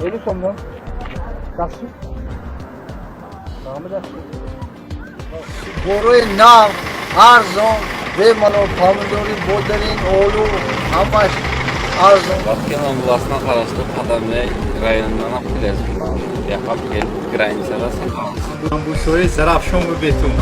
50 сомон. Жакшы. Дагы жакшы. Борои нав, арзон, бемалол помидори, бодиринг, олу, ҳамаш арзон. Баткен областына караштуу Кадамбай районунан алып келесиз. Бияка келип границада сатабыз. Бусои Зарафшон бетун.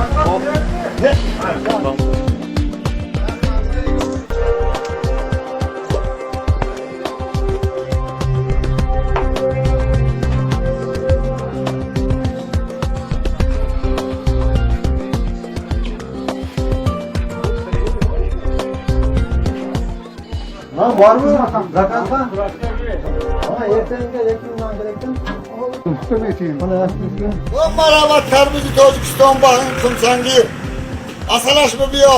Lan bormi zakazga? Ha, ertangi yakundan kerakdan. Марҳамат, тарбузи Тоҷикистон ба қумсангир, асалаш бибиё.